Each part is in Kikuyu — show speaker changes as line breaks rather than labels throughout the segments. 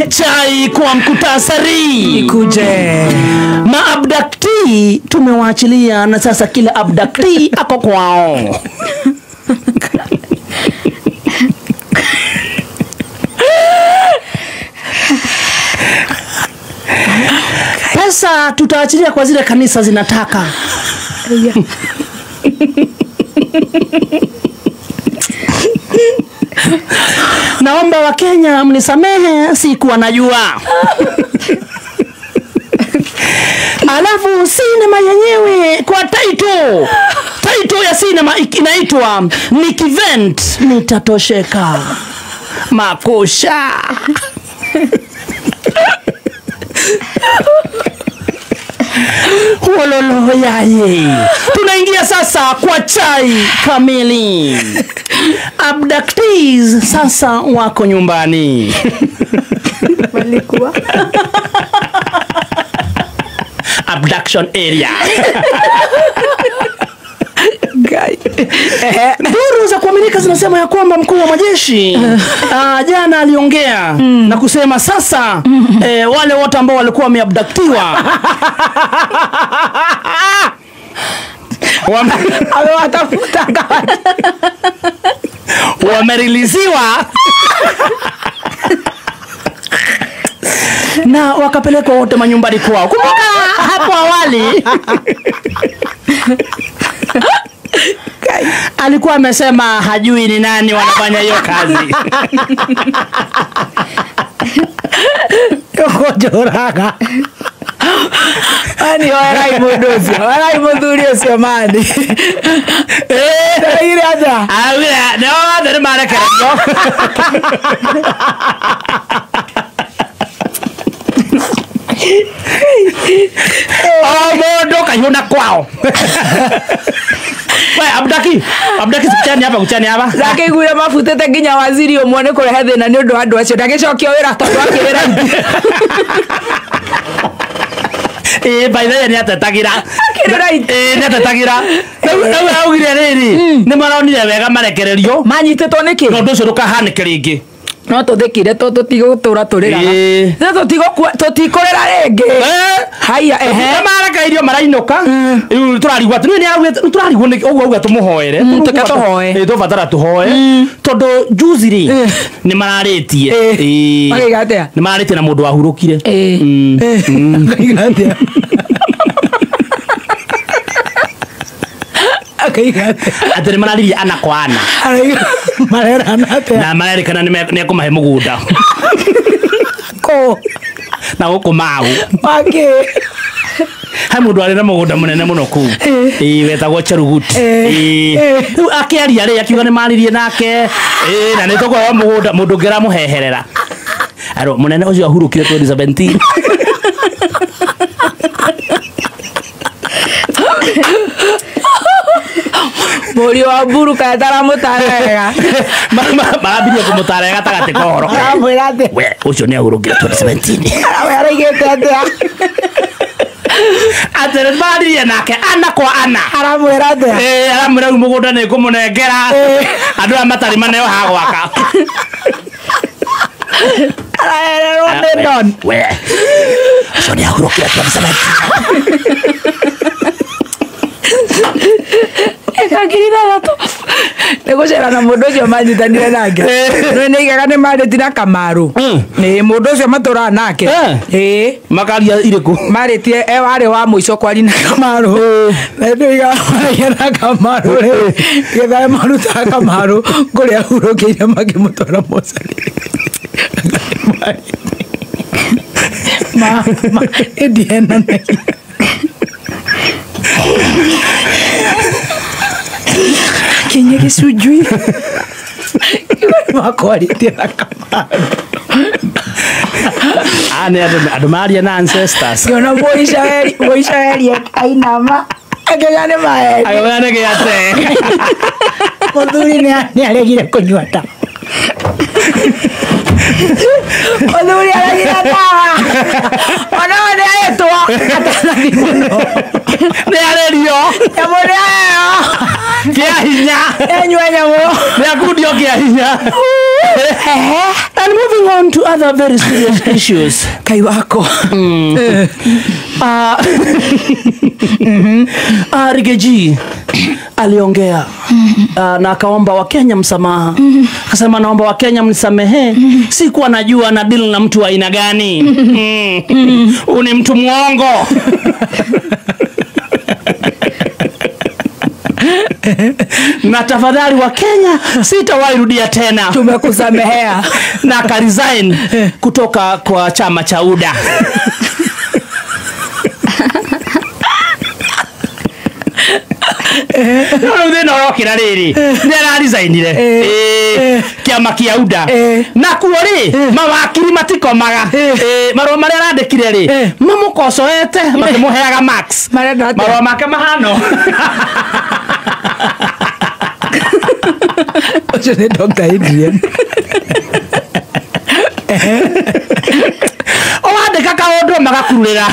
Chai kwa mkutasari
ikuje.
Maabductee tumewaachilia na sasa kila abductee ako kwao. Pesa tutaachilia kwa zile kanisa zinataka. Naomba Wakenya mnisamehe, sikuwa najua. Alafu sinema yenyewe kwa title ya sinema inaitwa Nikivent Nitatosheka. Makusha. Wololo yaye. Tunaingia sasa kwa chai kamili. Abductees sasa wako nyumbani.
Walikuwa
abduction area. Duru za kuaminika zinasema ya kwamba mkuu wa majeshi jana aliongea na kusema sasa wale wote ambao walikuwa wameabductiwa
amewatafuta
wameriliziwa na wakapelekwa wote manyumbani kwao. Kumbuka hapo awali alikuwa amesema hajui ni nani wanafanya hiyo kazi.
Yokojoraga. Ani warai mundu ucio, warai muthuri ucio mani. Ire aja.
Awira, no, othe nĩ marekererio. O mundu kahiũ na kwao. We abdaki kuchani hapa kuchani hapa.
Ndakĩiguire mabutĩte nginya waziri ũmwe nĩ kũrehe thĩna nĩ ũndũ wa andũ acio ndagĩcokio wĩra tondũ akĩwĩra.
By the way nĩ atetagira. Nĩ atetagira. Rĩu augire rĩrĩ nĩ maronire wega marekererio.
Manyitĩtwo nĩkĩ?
Na ũndũ ũcio ndũkahanĩke rĩngĩ.
No tũthĩkire tũtigũtũra tũrĩraga. Tũtikũrĩra rĩngĩ. Haiya ehe.
Marekereirio marainũka. Rĩu tũrarigwo atĩ nĩ tũrarigwo nĩ ũguo auga tũmũhoere.
Tũke tũhoe.
Tũbatara tũhoe. Tondũ juzi rĩ nĩ mararĩtie.
Makĩiga atĩa?
Nĩ mararĩtie na mũndũ wahurũkire.
Makĩiga atĩa?
Atĩ nĩ mararirie ana kwa ana.
Marerana atĩa?
Na marerĩkana nĩ ekũmahe mũgũnda.
Kũ?
Na gũkũ Mau.
Wakĩ?
He mũndũ arĩ na mũgũnda mũnene mũno kũu. Wetagwo Cherugut. Rĩu akĩaria rĩ akiuga nĩ maririe nake. Na nĩ tũkũheo mũgũnda mũndũ ũngĩ ũramũheherera. Aro mũnene ũcio ahurũkire 2017.
Mũriũ wa Mburu kaĩ ataramũtara wega.
Marambirie kũmũtara gatagatĩ ka ũhoro.
Aramwĩra atĩa?
We ũcio nĩ ahurũkire 2017.
We araigĩte atĩa?
Atĩ nĩ maririe nake ana kwa ana.
Aramwĩra atĩa?
Aramwĩra rĩu mũgũnda nĩ ngũmũnengera. Andũ aya matarĩ maneo ha gwaka.
Arahererwo nĩ Don.
We ũcio nĩ ahurũkire 2017.
Eka ngiri ithathatũ nĩ gũcera na mũndũ ũcio manyitanire nake. Nĩ aigaga nĩ marĩtie na Kamaru. Nĩ mũndũ ũcio matũraga nake.
Makaria irĩkũ?
Marĩtie warĩ wa mũico kwaria na Kamaru. Na nĩ aigaga maragia na Kamaru rĩ. Getha marutaga Kamaru kũrĩa ahurũkĩire makĩmũtwara mocarĩ. Ma ndihenanagia. Kinya gĩcunjui makwarĩtie na Kamaru.
Nĩ andũ maria na ancestors.
Ngĩona Mũicaeri ainama akĩgĩa nĩ maheni.
Akĩgĩa nĩ gĩate.
Mũthuri nĩ aregire kũnyua ndawa. Mũthuri aregire ndawa. Ona nĩ ahetwo atanathi mũno.
Nĩ arerio.
Nyamũ nĩ aheo.
Kĩa hinya.
Enyua nyamũ.
Nĩ akundio kĩa hinya. And moving on to other very serious issues.
Kai wako.
Rigathi aliongea na akaomba Wakenya msamaha. Akasema naomba Wakenya mnisamehe. Sikuwa najua na deal na mtu wa aina gani. Huyu ni mtu muongo. Na tafadhali wa Kenya sitawahi rudia tena.
Tumekusamehea.
Na akaresign kutoka kwa chama cha UDA. No thina urokira riri ni araresignire kiama kia UDA na kuo ri mawakiri matikomaga marũa maria arandikire ri mamukocoete makimuheaga max marũa make mahano.
Ũcio nĩ Dr. Adrian.
Ũwandĩka kaũndũ magakururĩra.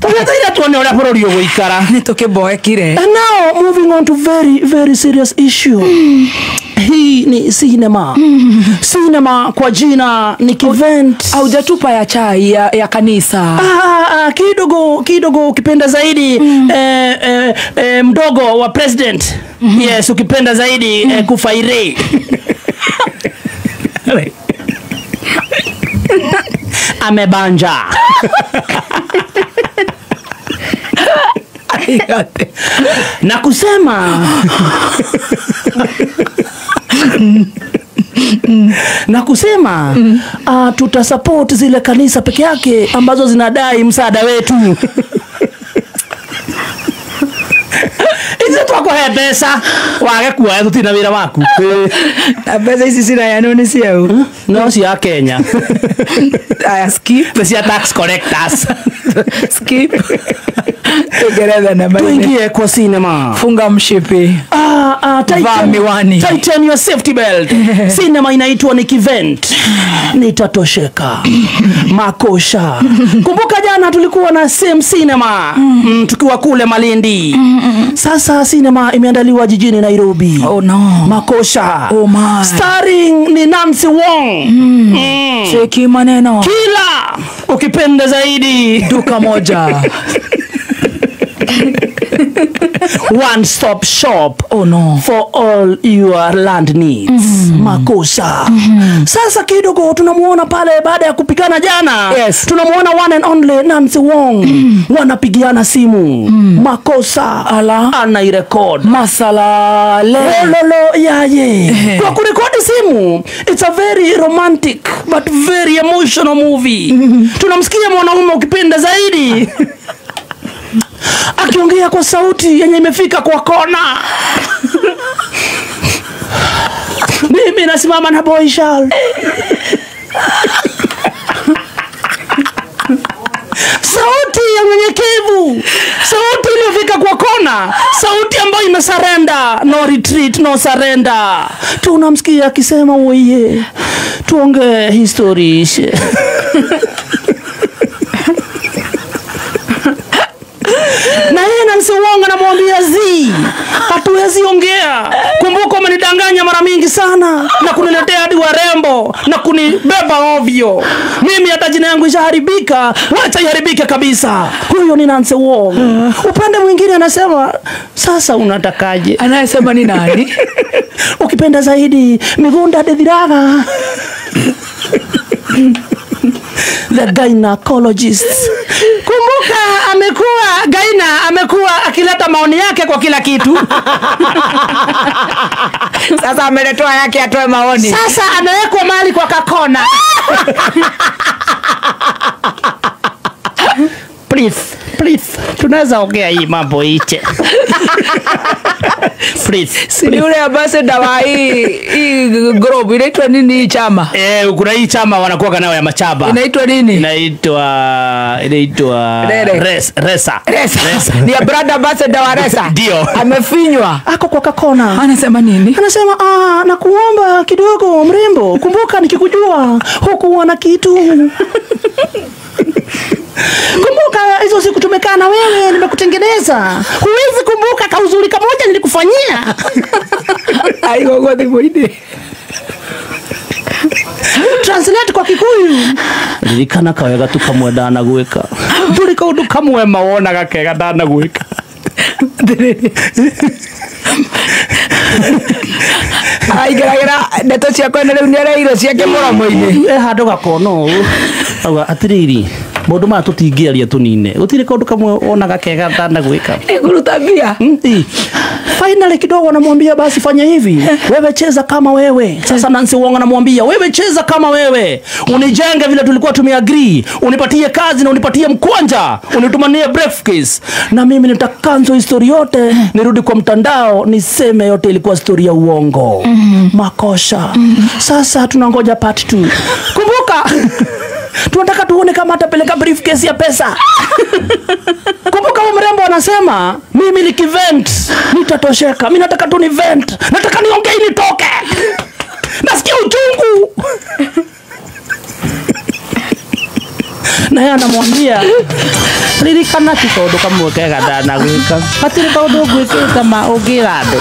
Tũgĩetereire tuone ũrĩa bũrũri ũgũikara.
Nĩ tũkĩmboekire.
And now moving on to very very serious issue. Hii ni cinema. Cinema kwa jina ni Kivent.
Haujatupa ya chai ya kanisa.
Kidogo kidogo ukipenda zaidi mdogo wa president. Yes, ukipenda zaidi kufaire. Amebanja. Na kusema na kusema tutasupport zile kanisa peke yake ambazo zinadai msaada wetu. Izi twakuhe mbeca wage kuoya tutina wira waku.
Na mbeca ici ciraheanwo nĩ ciau?
No cia Kenya.
Aya, skip.
Cia tax collectors.
Skip. Tuingereza na maine.
Tuingie kwa cinema.
Funga mshipi. Vaa miwani.
Tighten your safety belt. Cinema inaitwa ni Kivent. Nitatosheka. Makosha. Kumbuka jana tulikuwa na same cinema. Tukiwa kule Malindi. Sasa cinema imeandaliwa jijini Nairobi.
Oh no.
Makosha.
Oh my.
Starring ni Nancy Wong.
Cheki maneno.
Kila ukipenda zaidi
duka moja.
One stop shop.
Oh no.
For all your land needs. Makosa. Sasa kidogo tunamuona pale baada ya kupigana jana.
Yes.
Tunamuona one and only Nancy Wong. Wanapigiana simu. Makosa.
Ala.
Anairecord.
Masala le.
Lolo yaye. Kwa kurekodi simu, it's a very romantic but very emotional movie. Tunamsikia mwanaume ukipenda zaidi akiongea kwa sauti yenye imefika kwa kona. Mimi nasimama na boy Charles. Sauti ya unyenyekevu, sauti iliyofika kwa kona, sauti ambayo imesarenda, no retreat, no surrender. Tunamsikia akisema oye, tuongee history ishe. Na yeye Nancy Wong anamwambia zi, hatuwezi ongea. Kumbuka umenidanganya mara mingi sana na kuniletea hadi warembo na kunibeba ovyo. Mimi hata jina yangu ishaharibika, wacha iharibike kabisa. Huyo ni Nancy Wong. Upande mwingine anasema sasa unatakaje?
Anayesema ni nani?
Ukipenda zaidi Migunda Ndithiraga. The gynecologist. Kumbuka amekuwa Gaina, amekuwa akileta maoni yake kwa kila kitu.
Sasa ameletoa yake atoe maoni.
Sasa anawekwa mali kwa kakona. Please, please. Tunaweza ongea hii mambo iche. Please.
Si yule ambassador wa hii group inaitwa nini hii chama?
Kuna hii chama wanakuwa nayo ya machaba.
Inaitwa nini?
Inaitwa Resa.
Resa. Ni brother ambassador wa Resa.
Ndio.
Amefinywa.
Ako kwa kakona.
Anasema nini?
Anasema nakuomba kidogo mrembo. Kumbuka nikikujua hukuwa na kitu. Kumbuka hizo siku tumekaa na wewe nimekutengeneza. Huwezi kumbuka kauzuri kamoja nilikufanyia.
Araiga ũguo thimũ-inĩ.
Translate kwa Kikuyu. Ririkana kawega tu kamwe ndanagwĩka. Ndũrĩ kaũndũ kamwe ma wonaga kega ndanagwĩka.
Atĩrĩrĩ. Araingĩragĩra ndeto ciakwa na rĩu nĩareirwo ciake mũromo-inĩ.
E handũ gakona ũũ. Auga atĩrĩrĩ, maũndũ maya tũtingĩaria tũnine. Gũtirĩ kaũndũ kamwe wonaga kega ndanagwĩka.
Nĩngũruta mbia.
Finally kidogo anamwambia basi fanya hivi, wewe cheza kama wewe. Sasa Nancy Wong anamwambia wewe cheza kama wewe, unijenge vile tulikuwa tumeagree, unipatie kazi na unipatie mkwanja, unitumanie briefcase, na mimi nitakanzo story yote, nirudi kwa mtandao niseme yote ilikuwa story ya uongo. Makosha. Sasa tunangoja part 2. Kumbuka tunataka tuone kama atapeleka briefcase ya pesa. Kumbuka huyu mrembo anasema mimi nikivent nitatosheka, mimi nataka tu ni vent, nataka niongee nitoke, nasikia uchungu. Na yeye anamwambia ririkana ti kaũndũ kamwe kega ndanagwĩka, hatirĩ kaũndũ ngwĩkĩte ma ũngĩra andũ.